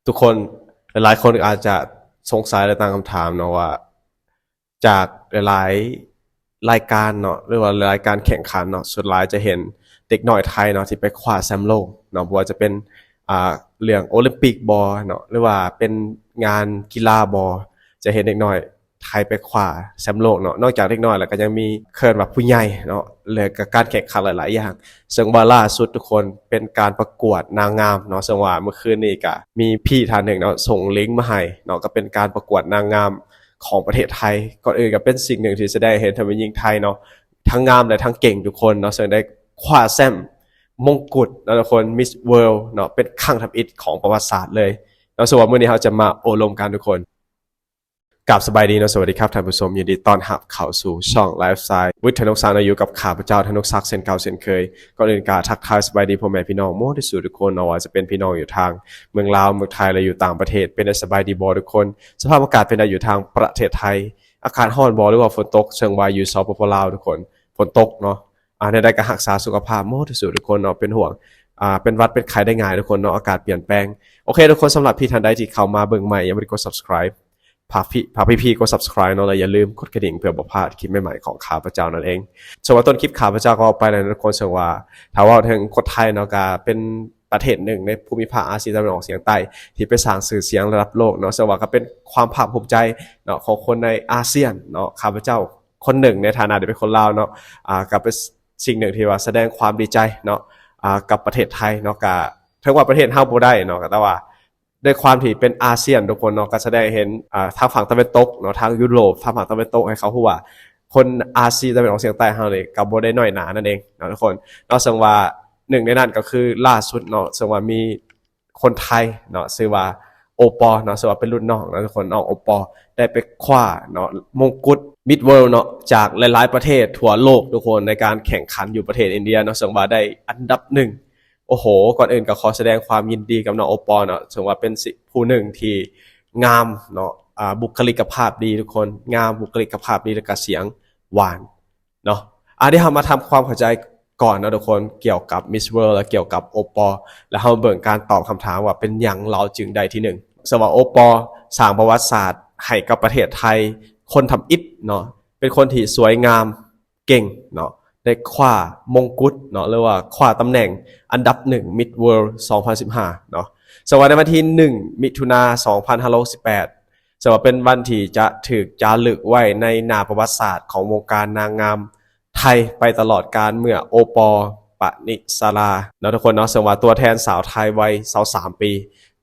ທຸກຄົນ ຫຼາຍໆຄົນອາດຈະສົງໄສ ແລະ ຕັ້ງຄຳຖາມເນາະວ່າ ຈາກຫຼາຍໆລາຍການເນາະ ຫຼືວ່າຫຼາຍໆການແຂ່ງຂັນເນາະ ສ່ວນຫຼາຍຈະເຫັນເດັກນ້ອຍໄທເນາະ ທີ່ໄປຄວ້າແຊ້ມໂລກເນາະ ບໍ່ວ່າຈະເປັນ ອ່າ ເລື່ອງໂອລິມປິກບໍເນາະ ຫຼືວ່າເປັນງານກິລາບໍ ຈະເຫັນເດັກນ້ອຍໄທໄປຄວ້າແຊ້ມໂລກເນາະ. ນອກຈາກເດັກນ້ອຍແລ້ວ ກໍຍັງມີເອີ້ນວ່າຜູ້ໃຫຍ່ເນາະ ແລະ ກໍການແຂ່ງຂັນຫຼາຍໆຢ່າງ ເຊິ່ງວ່າລ່າສຸດທຸກຄົນ ເປັນການປະກວດນາງງາມເນາະ ເຊິ່ງວ່າມື້ຄືນນີ້ກໍມີພີ່ທ່ານໜຶ່ງເນາະ ສົ່ງລິງມາໃຫ້ເນາະ ກໍເປັນການປະກວດນາງງາມຂອງປະເທດໄທ. ກ່ອນອື່ນກໍເປັນສິ່ງໜຶ່ງທີ່ສະແດງໃຫ້ເຫັນ ທ່ານແມ່ຍິງໄທເນາະ ທັງງາມ ແລະ ທັງເກັ່ງທຸກຄົນເນາະ ເຊິ່ງໄດ້ຄວ້າແຊ້ມ ມົງກຸດເນາະທຸກຄົນ Miss World ເນາະ ເປັນຄັ້ງທຳອິດຂອງປະຫວັດສາດເລີຍເນາະ. ສຳລັບມື້ນີ້ເຮົາຈະມາໂອ້ລົມກັນທຸກຄົນ. ກາບສະບາຍດີເນາະ ສະຫວັດດີຄັບທ່ານຜູ້ຊົມ ຍິນດີຕ້ອນຮັບເຂົ້າສູ່ຊ່ອງ Lifestyle with ທະນົກສັກເນາະ ຢູ່ກັບຂ້າພະເຈົ້າ ທະນົກສັກ ເຊັ່ນເກົ່າເຊັ່ນເຄີຍ. ກ່ອນອື່ນກໍທັກທາຍສະບາຍດີພໍ່ແມ່ພີ່ນ້ອງໝົດທຸກຜູ້ທຸກຄົນເນາະ ບໍ່ວ່າຈະເປັນພີ່ນ້ອງຢູ່ທາງເມືອງລາວ ເມືອງໄທ ແລະ ຢູ່ຕ່າງປະເທດ ເປັນໄດ້ສະບາຍດີບໍ່ທຸກຄົນ? ສະພາບອາກາດເປັນໃດຢູ່ທາງປະເທດໄທ? ອາກາດຮ້ອນບໍ່ ຫຼືວ່າຝົນຕົກ? ເຊິ່ງວ່າຢູ່ ສປປ ລາວ ທຸກຄົນ ຝົນຕົກເນາະ. ອາ ແນວໃດກໍຮັກສາສຸຂະພາບໝົດທຸກຜູ້ທຸກຄົນເນາະ ເປັນຫ່ວງ ອ່າ ເປັນຫວັດເປັນໄຂ້ໄດ້ງ່າຍທຸກຄົນເນາະ ອາກາດປ່ຽນແປງ. ໂອເຄທຸກຄົນ ສຳລັບພີ່ທ່ານໃດທີ່ເຂົ້າມາເບິ່ງໃໝ່ ຍັງບໍ່ໄດ້ກົດ Subscribe ຝາກພີ່ ຝາກພີ່ໆກົດ Subscribe ເນາະ ແລະ ຢ່າລືມກົດກະດິ່ງເພື່ອບໍ່ພາດຄລິບໃໝ່ໆຂອງຂ້າພະເຈົ້ານັ້ນເອງ. ສຳລັບຕົ້ນຄລິບ ຂ້າພະເຈົ້າກໍເວົ້າໄປແລ້ວທຸກຄົນ ເຊິ່ງວ່າຖ້າເວົ້າເຖິງຄົນໄທເນາະ ກໍເປັນປະເທດໜຶ່ງໃນພູມິພາກອາຊຽຕາເວັນອອກສຽງໃຕ້ ທີ່ໄປສ້າງຊື່ສຽງລະດັບໂລກເນາະ ເຊິ່ງວ່າກໍເປັນຄວາມພາກພູມໃຈເນາະ ຂອງຄົນໃນອາຊຽນເນາະ. ຂ້າພະເຈົ້າ ຄົນໜຶ່ງໃນຖານະທີ່ເປັນຄົນລາວເນາະ ອ່າ ກໍເປັນສິ່ງໜຶ່ງທີ່ວ່າສະແດງຄວາມດີໃຈເນາະ ອ່າ ກັບປະເທດໄທເນາະ. ກະເຖິງວ່າປະເທດເຮົາບໍ່ໄດ້ເນາະ ກະແຕ່ວ່າດ້ວຍຄວາມທີ່ເປັນອາຊຽນທຸກຄົນເນາະ ກະສະແດງໃຫ້ເຫັນ ອ່າ ທາງຝັ່ງຕາເວັນຕົກເນາະ ທາງຢູໂຣບ ທາງຝັ່ງຕາເວັນຕົກ ໃຫ້ເຂົາຮູ້ວ່າຄົນອາຊີຕາເວັນອອກສຽງໃຕ້ເຮົານີ້ກະບໍ່ໄດ້ນ້ອຍໜ້ານັ້ນເອງເນາະທຸກຄົນເນາະ. ເຊິ່ງວ່າໜຶ່ງໃນນັ້ນກໍຄືລ່າສຸດເນາະ ເຊິ່ງວ່າມີ ຄົນໄທເນາະ ຊື່ວ່າໂອປອ ເນາະ ເຊິ່ງວ່າເປັນລຸ້ນນ້ອງເນາະທຸກຄົນ ນ້ອງໂອປອ ໄດ້ໄປຄວ້າເນາະ ມົງກຸດ Miss World ເນາະ ຈາກຫຼາຍໆປະເທດທົ່ວໂລກທຸກຄົນ ໃນການແຂ່ງຂັນຢູ່ປະເທດອິນເດຍເນາະ ເຊິ່ງວ່າໄດ້ອັນດັບໜຶ່ງ. ໂອ້ໂຫ ກ່ອນອື່ນກໍຂໍສະແດງຄວາມຍິນດີກັບນ້ອງໂອປອເນາະ ເຊິ່ງວ່າເປັນ ຊິ ຜູ້ໜຶ່ງທີ່ງາມເນາະ ອ່າ ບຸກຄະລິກະພາບດີທຸກຄົນ ງາມ ບຸກຄະລິກະພາບດີ ແລ້ວກໍສຽງຫວານ ເນາະ. ອ່າ ດຽວເຮົາມາທຳຄວາມເຂົ້າໃຈກ່ອນເນາະທຸກຄົນ ກ່ຽວກັບ Miss World ແລະ ກ່ຽວກັບໂອປອ ແລ້ວເຮົາເບິ່ງການຕອບຄຳຖາມວ່າເປັນຫຍັງລາວຈຶ່ງໄດ້ທີໜຶ່ງ. ເຊິ່ງວ່າໂອປອສ້າງປະຫວັດສາດໃຫ້ກັບປະເທດໄທ ຄົນທຳອິດເນາະ ເປັນຄົນທີ່ສວຍງາມ ເກັ່ງເນາະ ໄດ້ຄວ້າມົງກຸດເນາະ ຫຼືວ່າຄວ້າຕຳແໜ່ງອັນດັບໜຶ່ງ Miss World ສອງພັນສິບຫ້າເນາະ. ເຊິ່ງວ່າໃນວັນທີໜຶ່ງ ມິຖຸນາ ສອງພັນຫ້າຮ້ອຍຫົກສິບແປດ ເຊິ່ງວ່າເປັນວັນທີ່ຈະຖືກຈາລຶກໄວ້ໃນໜ້າປະຫວັດສາດຂອງວົງການນາງງາມໄທໄປຕະຫຼອດການ ເມື່ອໂອປອ ປະນິດສາລາ ເນາະທຸກຄົນເນາະ ເຊິ່ງວ່າຕົວແທນສາວໄທໄວຊາວສາມປີ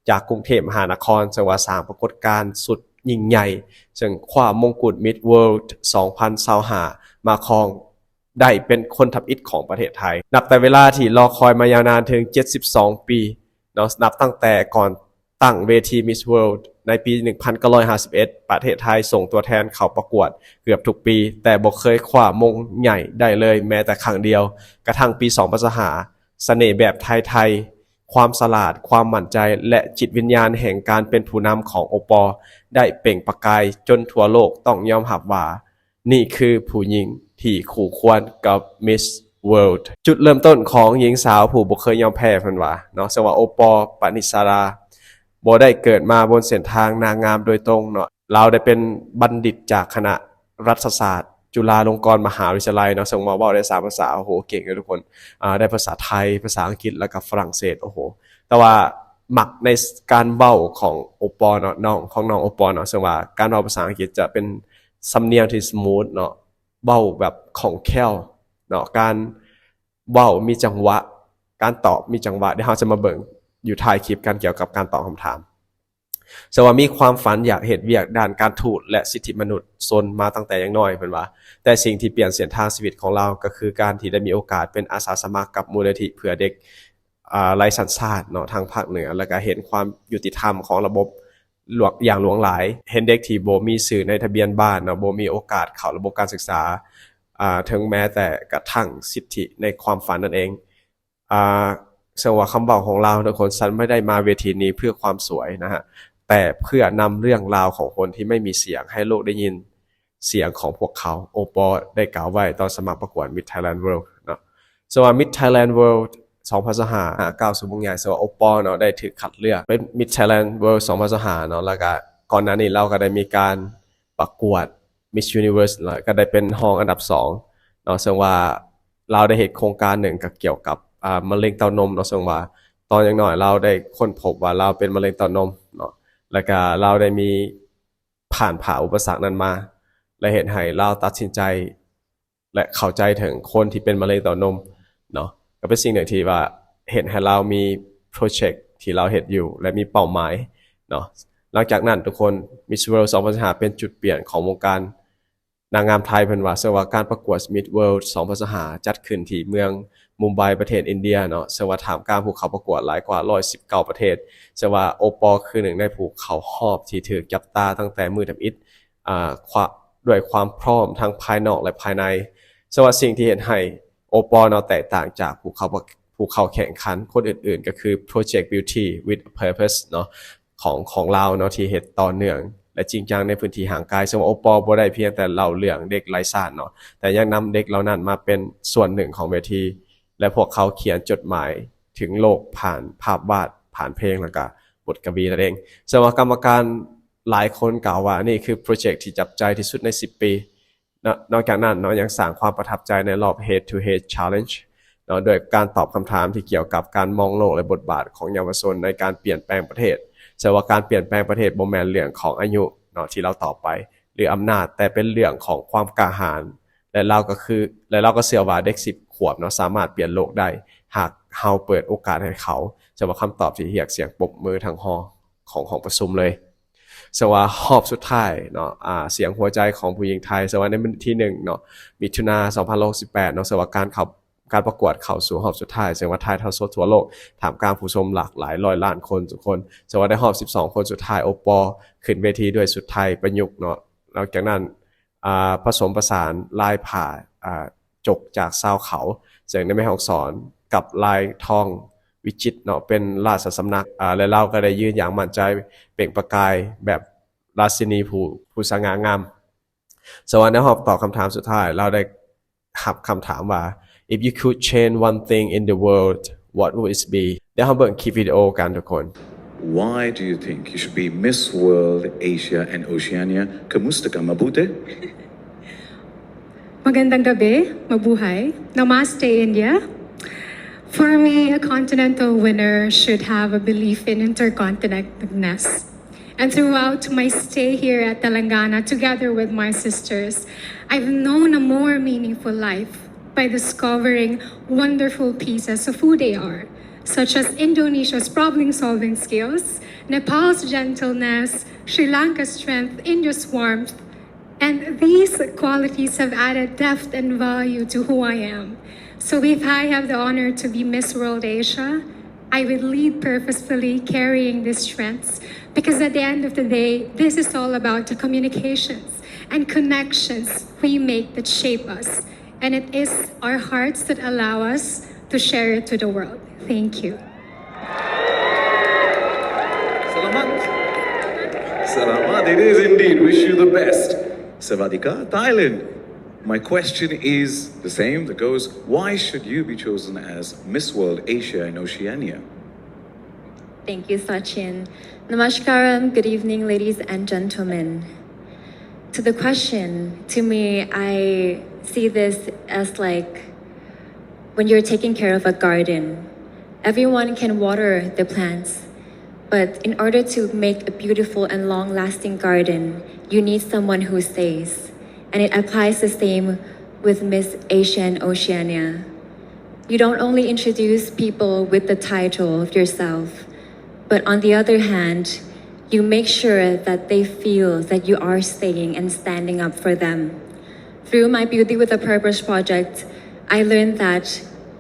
ຈາກກຸງເທບມະຫານະຄອນ ເຊິ່ງວ່າສ້າງປາກົດການສຸດຍິ່ງໃຫຍ່ ເຊິ່ງຄວ້າມົງກຸດ Miss World ສອງພັນຊາວຫ້າ ມາຄອງ ໄດ້ເປັນຄົນທຳອິດຂອງປະເທດໄທ. ນັບແຕ່ເວລາທີ່ລໍຄອຍມາຍາວນານເຖິງເຈັດສິບສອງປີເນາະ ນັບຕັ້ງແຕ່ກ່ອນຕັ້ງເວທີ Miss World ໃນປີໜຶ່ງພັນເກົ້າຮ້ອຍຫ້າສິບເອັດ ປະເທດໄທສົ່ງຕົວແທນເຂົ້າປະກວດເກືອບທຸກປີ ແຕ່ບໍ່ເຄີຍຄວ້າມົງໃຫຍ່ໄດ້ເລີຍແມ້ແຕ່ຄັ້ງດຽວ. ກະທັ່ງປີສອງພັນຊາວຫ້າ ສະເໜ່ແບບໄທໆ, ຄວາມສະຫຼາດ, ຄວາມໝັ້ນໃຈ ແລະ ຈິດວິນຍານແຫ່ງການເປັນຜູ້ນຳຂອງໂອປອ ໄດ້ເປັ່ງປະກາຍຈົນທົ່ວໂລກຕ້ອງຍອມຮັບວ່າ ນີ້ຄືຜູ້ຍິງທີ່ຄູ່ຄວນກັບ Miss World. ຈຸດເລີ່ມຕົ້ນຂອງຍິງສາວຜູ້ບໍ່ເຄີຍຍອມແພ້ ເພິ່ນວ່າເນາະ ເຊິ່ງວ່າໂອປອ ປະນິດສາລາ ບໍ່ໄດ້ເກີດມາບົນເສັ້ນທາງນາງງາມໂດຍຕົງເນາະ. ລາວໄດ້ເປັນບັນດິດຈາກຄະນະລັດຖະສາດຈຸລາລົງກອນມະຫາວິທະຍາໄລເນາະ ເຊິ່ງວ່າເວົ້າໄດ້ສາມພາສາ ໂອ້ໂຫ ເກັ່ງເດ້ທຸກຄົນ ອ່າ ໄດ້ພາສາໄທ, ພາສາອັງກິດ ແລ້ວກໍຝຣັ່ງເສດ ໂອ້ໂຫ. ແຕ່ວ່າມັກໃນການເວົ້າຂອງໂອປອເນາະ ນ້ອງ ຂອງນ້ອງໂອປອເນາະ ເຊິ່ງວ່າການເວົ້າພາສາອັງກິດຈະເປັນ ສຳນຽງທີ່ສະມູດເນາະ ເວົ້າແບບຄ່ອງແຄ້ວເນາະ ການເວົ້າມີຈັງຫວະ ການຕອບມີຈັງຫວະ. ດຽວເຮົາຈະມາເບິ່ງຢູ່ທ້າຍຄລິບກັນ ກ່ຽວກັບການຕອບຄຳຖາມ. ເຊິ່ງວ່າມີຄວາມຝັນຢາກເຮັດວຽກດ້ານການທູດ ແລະ ສິດທິມະນຸດຊົນມາຕັ້ງແຕ່ຍັງນ້ອຍ ເພິ່ນວ່າ ແຕ່ສິ່ງທີ່ປ່ຽນເສັ້ນທາງຊີວິດຂອງລາວ ກໍຄືການທີ່ໄດ້ມີໂອກາດເປັນອາສາສະໝັກກັບມູນນິທິເພື່ອເດັກ ອ່າ ໄຮ້ສັນຊາດເນາະ ທາງພາກເໜືອ ແລ້ວກໍເຫັນຄວາມຍຸຕິທຳຂອງລະບົບຫຼວງ ຢ່າງຫຼວງຫຼາຍ, ເຫັນເດັກທີ່ບໍ່ມີຊື່ໃນທະບຽນບ້ານເນາະ ບໍ່ມີໂອກາດເຂົ້າລະບົບການສຶກສາ ອ່າ ເຖິງແມ້ແຕ່ກະທັ່ງສິດທິໃນຄວາມຝັນນັ້ນເອງ. ອ່າ ເຊິ່ງວ່າຄຳເວົ້າຂອງລາວ ທຸກຄົນ "ฉันไม่ได้มาเวทีนี้เพื่อความสวยนะฮะ แต่เพื่อนำเรื่องราวของคนที่ไม่มีเสียงให้โลกได้ยิน เสียงของพวกเขา" ໂອປອໄດ້ກ່າວໄວ້ຕອນສະໝັກປະກວດ Miss Thailand World ເນາະ. ເຊິ່ງວ່າ Miss Thailand World ສອງພັນຊາວຫ້າ ກ້າວສູ່ວງໃຫຍ່ ເຊິ່ງວ່າໂອປອລເນາະ ໄດ້ຖືກຄັດເລືອກເປັນ Miss Thailand World ສອງພັນຊາວຫ້າເນາະ ແລ້ວກະກ່ອນໜ້ານີ້ລາວກະໄດ້ມີການປະກວດ Miss Universe ແລ້ວກະໄດ້ເປັນຮອງອັນດັບສອງເນາະ ເຊິ່ງວ່າລາວໄດ້ເຮັດໂຄງການໜຶ່ງກະກ່ຽວກັບ ອາ ມະເຮັງເຕົ້ານົມເນາະ ເຊິ່ງວ່າຕອນຍັງນ້ອຍລາວໄດ້ຄົ້ນພົບວ່າລາວເປັນມະເຮັງເຕົ້ານົມເນາະ ແລ້ວກະລາວໄດ້ມີ ຜ່ານຜ່າອຸປະສັກນັ້ນມາ ແລະ ເຮັດໃຫ້ລາວຕັດສິນໃຈ ແລະ ເຂົ້າໃຈເຖິງຄົນທີ່ເປັນມະເຮັງເຕົ້ານົມເນາະ ກໍເປັນສິ່ງໜຶ່ງທີ່ວ່າເຮັດໃຫ້ລາວມີໂປຣເຈັກທີ່ລາວເຮັດຢູ່ ແລະ ມີເປົ້າໝາຍເນາະ. ຫຼັງຈາກນັ້ນທຸກຄົນ Miss World ສອງພັນຊາວຫ້າ ເປັນຈຸດປ່ຽນຂອງວົງການນາງງາມໄທເພິ່ນວ່າ ເຊິ່ງວ່າການປະກວດ Miss World ສອງພັນຊາວຫ້າ ຈັດຂຶ້ນທີ່ເມືອງມຸມໄບ ປະເທດອິນເດຍເນາະ ເຊິ່ງວ່າທ່າມກາງຜູ້ເຂົ້າປະກວດຫຼາຍກວ່າ ໜຶ່ງຮ້ອຍສິບເກົ້າປະເທດ ເຊິ່ງວ່າໂອປອລຄືໜຶ່ງໃນຜູ້ເຂົ້າຮອບທີ່ຖືກຈັບຕາຕັ້ງແຕ່ມື້ທຳອິດ ອາ ຄວາມ ດ້ວຍຄວາມພ້ອມທັງພາຍນອກ ແລະ ພາຍໃນ. ເຊິ່ງວ່າສິ່ງທີ່ເຮັດໃຫ້ໂອປອລເນາະແຕກຕ່າງຈາກຜູ້ເຂົ້າ ຜູ້ເຂົ້າແຂ່ງຂັນຄົນອື່ນໆ ກໍຄື Project Beauty with a Purpose ເນາະ ຂອງ ຂອງລາວເນາະ ທີ່ເຮັດຕໍ່ເນື່ອງ ແລະ ຈິງຈັງໃນພື້ນທີ່ຫ່າງໄກ. ເຊິ່ງວ່າໂອປອລບໍ່ໄດ້ພຽງແຕ່ເລົ່າເລື່ອງເດັກໄຮ້ຊາດເນາະ ແຕ່ຍັງນຳເດັກເຫຼົ່ານັ້ນມາເປັນສ່ວນໜຶ່ງຂອງເວທີ ແລະ ພວກເຂົາຂຽນຈົດໝາຍເຖິງໂລກຜ່ານພາບວາດ, ຜ່ານເພງ ແລ້ວກະບົດກະວີນັ້ນເອງ. ເຊິ່ງວ່າກຳມະການຫຼາຍຄົນກ່າວວ່າ ນີ້ຄືໂປຣເຈັກທີ່ຈັບໃຈທີ່ສຸດໃນສິບປີ. ນ- ນອກຈາກນັ້ນເນາະ ຍັງສ້າງຄວາມປະທັບໃຈໃນລອບ Head to Head Challenge ເນາະ ໂດຍການຕອບຄຳຖາມທີ່ກ່ຽວກັບການມອງໂລກ ແລະ ບົດບາດຂອງເຍົາວະຊົນໃນການປ່ຽນແປງປະເທດ. ເຊິ່ງວ່າການປ່ຽນແປງປະເທດບໍ່ແມ່ນເລື່ອງຂອງອາຍຸເນາະ ທີ່ລາວຕອບໄປ ຫຼື ອຳນາດ, ແຕ່ເປັນເລື່ອງຂອງຄວາມກ້າຫານ ແລະ ລາວກໍຄື ແລະ ລາວກໍເຊື່ອວ່າເດັກສິບຂວບເນາະ ສາມາດປ່ຽນໂລກໄດ້ ຫາກເຮົາເປີດໂອກາດໃຫ້ເຂົາ. ເຊິ່ງວ່າຄຳຕອບທີ່ຮຽກສຽງປົບມືທັງຫໍຂອງຫ້ອງປະຊຸມເລີຍ. ເຊິ່ງວ່າຮອບສຸດທ້າຍເນາະ ອາ ສຽງຫົວໃຈຂອງຜູ້ຍິງໄທ ເຊິ່ງວ່າໃນວັນທີໜຶ່ງເນາະ ມິຖຸນາ ສອງພັນຮ້ອຍຫົກສິບແປດເນາະ ເຊິ່ງວ່າການເຂົ້າ ການປະກວດເຂົ້າສູ່ຮອບສຸດທ້າຍ ເຊິ່ງວ່າຖ່າຍທອດສົດທົ່ວໂລກ ທ່າມກາງຜູ້ຊົມຫຼາກຫຼາຍຮ້ອຍລ້ານຄົນທຸກຄົນ. ເຊິ່ງວ່າໃນຮອບສິບສອງຄົນສຸດທ້າຍ ໂອປອລຂຶ້ນເວທີດ້ວຍຊຸດໄທປະຍຸກເນາະ. ນອກຈາກນັ້ນ ອາ ປະສົມປະສານລາຍຜ້າ ອາ ຈົກຈາກຊາວເຂົາ ເຊິ່ງໃນແມ່ຮ່ອງສອນ ກັບລາຍທອງວິຈິດເນາະ ເປັນລາຊະສຳນັກ ອາ ແລະ ລາວກໍໄດ້ຢືນຢ່າງໝັ້ນໃຈ ເປັ່ງປະກາຍແບບລາຊິນີຜູ້ ຜູ້ສະຫງ່າງາມ. ເຊິ່ງວ່າໃນຮອບຕອບຄຳຖາມສຸດທ້າຍ ລາວໄດ້ຮັບຄຳຖາມວ່າ If you could change one thing in the world, what would it be? ດຽວເຮົາເບິ່ງຄລິບວິດີໂອກັນທຸກຄົນ. Why do you think you should be Miss World Asia and Oceania? Kamusta ka? Mabuti? Magandang gabi, mabuhay, Namaste India. For me, a continental winner should have a belief in interconnectedness. And throughout my stay here at Telangana, together with my sisters, I've known a more meaningful life by discovering wonderful pieces of who they are, such as Indonesia's problem-solving skills, Nepal's gentleness, Sri Lanka's strength, India's warmth, and these qualities have added depth and value to who I am. So if I have the honor to be Miss World Asia, I will lead purposefully, carrying these strengths, because at the end of the day, this is all about the communications and connections we make that shape us. And it is our hearts that allow us to share it to the world. Thank you. Salamat. Salamat. It is indeed. Wish you the best. Sawadee ka, Thailand. My question is the same that goes, why should you be chosen as Miss World Asia and Oceania? Thank you, Sachin. Namaskaram. Good evening, ladies and gentlemen. To the question, to me, I see this as like when you're taking care of a garden. Everyone can water the plants, but in order to make a beautiful and long-lasting garden, you need someone who stays. And it applies the same with Miss Asia and Oceania. You don't only introduce people with the title of yourself, but on the other hand, you make sure that they feel that you are staying and standing up for them. Through my Beauty with a Purpose project, I learned that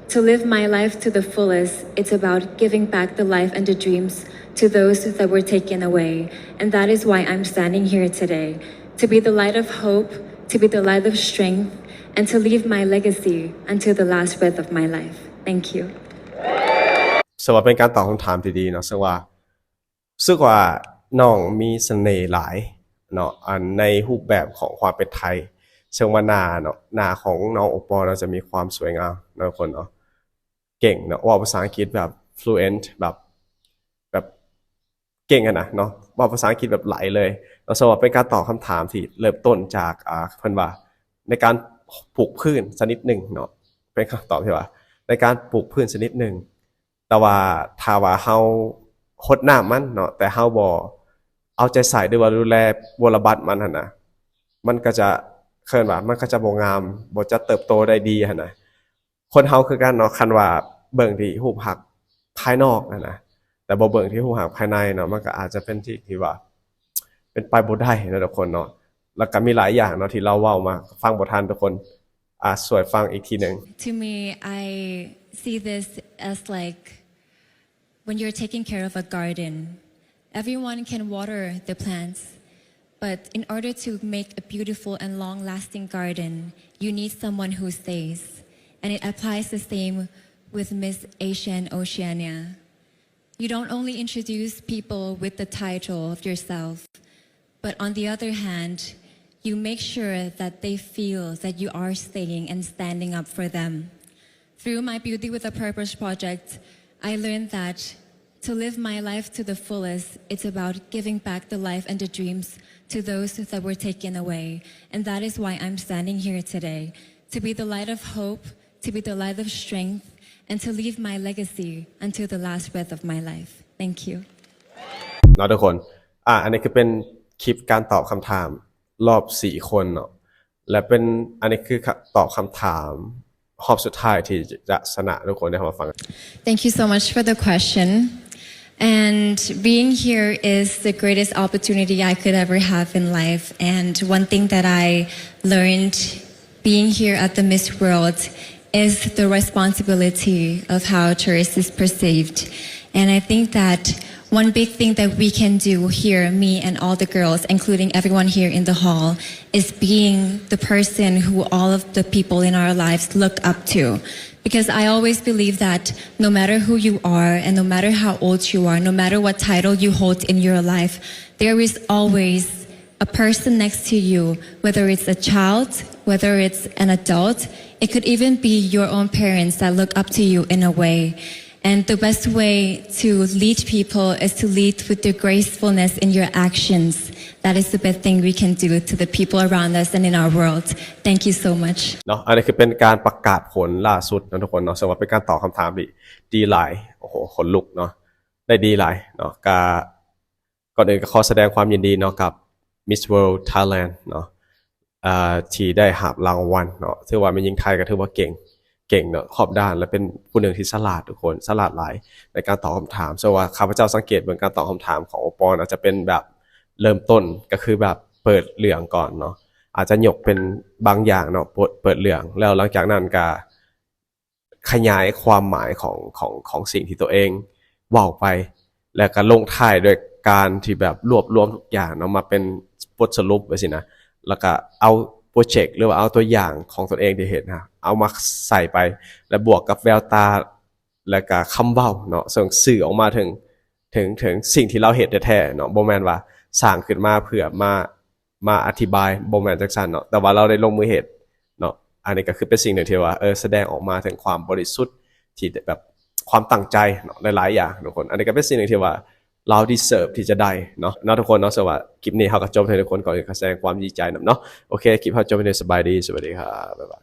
to live my life to the fullest, it's about giving back the life and the dreams to those that were taken away. And that is why I'm standing here today, to be the light of hope, to be the light of strength, and to leave my legacy until the last breath of my life. Thank you. ເຊິ່ງວ່າເປັນການຕອບຄຳຖາມທີ່ດີເນາະ ເຊິ່ງວ່າ ຮູ້ສຶກວ່ານ້ອງມີສະເໜ່ຫຼາຍເນາະ ອັນໃນຮູບແບບຂອງຄວາມເປັນໄທ ເຊິ່ງວ່າໜ້າເນາະ ໜ້າຂອງນ້ອງໂອປອລເນາະ ຈະມີຄວາມສວຍງາມເນາະ ທຸກຄົນເນາະ. ເກ ເກັ່ງເນາະ ເວົ້າພາສາອັງກິດແບບ fluent ແບບ ແບບເກັ່ງຫັ້ນນະເນາະ ເວົ້າພາສາອັງກິດແບບໄຫຼເລີຍເນາະ. ສຳລັບເປັນການຕອບຄຳຖາມທີ່ເລີ່ມຕົ້ນຈາກ ອ່າ ເພິ່ນວ່າໃນການປູກພືນຊະນິດໜຶ່ງເນາະ ເປັນຄຳຕອບທີ່ວ່າໃນການປູກພືນຊະນິດໜຶ່ງ ແຕ່ວ່າຖ້າວ່າເຮົາຫົດນ້ຳມັນເນາະ ແຕ່ເຮົາບໍ່ເອົາໃຈໃສ່ ຫຼືວ່າດູແລບົວລະບັດມັນຫັ້ນນະ ມັນກໍຈະ ເອີ້ນວ່າ ມັນກໍຈະບໍ່ງາມ ບໍ່ຈະເຕີບໂຕໄດ້ດີຫັ້ນນະ. ຄົນເຮົາຄືກັນເນາະ ຄັນວ່າເບິ່ງທີ່ຮູບລັກພາຍນອກຫັ້ນນະ ແຕ່ບໍ່ເບິ່ງທີ່ຮູບລັກພາຍໃນເນາະ ມັນກໍອາດຈະເປັນທີ່ ທີ່ວ່າເປັນໄປບໍ່ໄດ້ເນາະທຸກຄົນເນາະ. ແລ້ວກໍມີຫຼາຍຢ່າງເນາະທີ່ລາວເວົ້າມາ ຟັງບໍ່ທັນທຸກຄົນ ອ່າ ຊ່ວຍຟັງອີກທີໜຶ່ງ. To me, I see this as like when you're taking care of a garden, everyone can water the plants, but in order to make a beautiful and long-lasting garden, you need someone who stays. And it applies the same with Miss Asia and Oceania. You don't only introduce people with the title of yourself, but on the other hand, you make sure that they feel that you are staying and standing up for them. Through my Beauty with a Purpose project, I learned that to live my life to the fullest, it's about giving back the life and the dreams to those that were taken away. And that is why I'm standing here today, to be the light of hope, to be the light of strength, and to leave my legacy until the last breath of my life. Thank you. ເນາະທຸກຄົນ ອ່າ ອັນນີ້ຄືເປັນຄລິບການຕອບຄຳຖາມ ລອບສີ່ຄົນເນາະ ແລະ ເປັນ ອັນນີ້ຄືຕອບຄຳຖາມຮອບສຸດທ້າຍທີ່ຈະຊະນະ ທຸກຄົນໄດ້ເຮົາມາຟັງ. Thank you so much for the question. And being here is the greatest opportunity I could ever have in life. And one thing that I learned being here at the Miss World is the responsibility of how tourist is perceived. And I think that one big thing that we can do here, me and all the girls, including everyone here in the hall, is being the person who all of the people in our lives look up to. Because I always believe that no matter who you are and no matter how old you are, no matter what title you hold in your life, there is always a person next to you, whether it's a child, whether it's an adult, it could even be your own parents that look up to you in a way. And the best way to lead people is to lead with your gracefulness in your actions. That is the best thing we can do to the people around us and in our world. Thank you so much. ເນາະ ອັນນີ້ຄືເປັນການປະກາດຜົນລ່າສຸດເນາະທຸກຄົນເນາະ ເຊິ່ງວ່າເປັນການຕອບຄຳຖາມທີ່ດີຫຼາຍ ໂອ້ໂຫ ຂົນລຸກເນາະ ໄດ້ດີຫຼາຍເນາະ. ກະ ກ່ອນອື່ນກໍຂໍສະແດງຄວາມຍິນດີເນາະ ກັບ Miss World Thailand ເນາະ ເອີ ທີ່ໄດ້ຮັບລາງວັນເນາະ. ຖືວ່າແມ່ຍິງໄທກໍຖືວ່າເກັ່ງ ເກັ່ງເນາະ ຮອບດ້ານ ແລະ ເປັນຜູ້ໜຶ່ງທີ່ສະຫຼາດທຸກຄົນ ສະຫຼາດຫຼາຍໃນການຕອບຄຳຖາມ. ເຊິ່ງວ່າຂ້າພະເຈົ້າສັງເກດເບິ່ງການຕອບຄຳຖາມຂອງໂອປອນ ອາດຈະເປັນແບບເລີ່ມຕົ້ນ ກໍຄືແບບເປີດເລື່ອງກ່ອນເນາະ ອາດຈະຍົກເປັນບາງຢ່າງເນາະ ເປີດ ເປີດເລື່ອງ ແລ້ວຫຼັງຈາກນັ້ນກໍ ຂະຫຍາຍຄວາມໝາຍຂອງ ຂອງ ຂອງສິ່ງທີ່ຕົວເອງເວົ້າໄປ ແລ້ວກໍລົງທ້າຍດ້ວຍການທີ່ແບບລວບລວມທຸກຢ່າງເນາະ ມາເປັນບົດສະຫຼຸບຈັ່ງຊີ້ນະ ແລ້ວກໍເອົາໂປເຈັກ ຫຼືວ່າເອົາຕົວຢ່າງຂອງຕົນເອງທີ່ເຮັດນະ ເອົາມາໃສ່ໄປ ແລະ ບວກກັບແວວຕາ ແລ້ວກໍຄຳເວົ້າເນາະ ເຊິ່ງສື່ອອກມາເຖິງ ເຖິງ ເຖິງສິ່ງທີ່ລາວເຮັດແທ້ໆເນາະ ບໍ່ແມ່ນວ່າສ້າງຂຶ້ນມາເພື່ອມາ ມາອະທິບາຍ ບໍ່ແມ່ນຈັ່ງຊັ້ນເນາະ ແຕ່ວ່າລາວໄດ້ລົງມືເຮັດເນາະ. ອັນນີ້ກໍຄືເປັນສິ່ງໜຶ່ງທີ່ວ່າ ເອີ ສະແດງອອກມາເຖິງຄວາມບໍລິສຸດ ທີ່ແບບຄວາມຕັ້ງໃຈເນາະ ຫຼາຍໆຢ່າງທຸກຄົນ. ອັນນີ້ກໍເປັນສິ່ງໜຶ່ງທີ່ວ່າລາວ deserve ທີ່ຈະໄດ້ເນາະ ເນາະທຸກຄົນເນາະ. ເຊິ່ງວ່າຄລິບນີ້ເຮົາກໍຈົບໃຫ້ທຸກຄົນ ກ່ອນອື່ນກໍສະແດງຄວາມດີໃຈນຳເນາະ. ໂອເຄ ຄລິບເຮົາຈົບແຄ່ນີ້ ສະບາຍດີ ສະຫວັດດີຄັບ ບາຍບາຍ.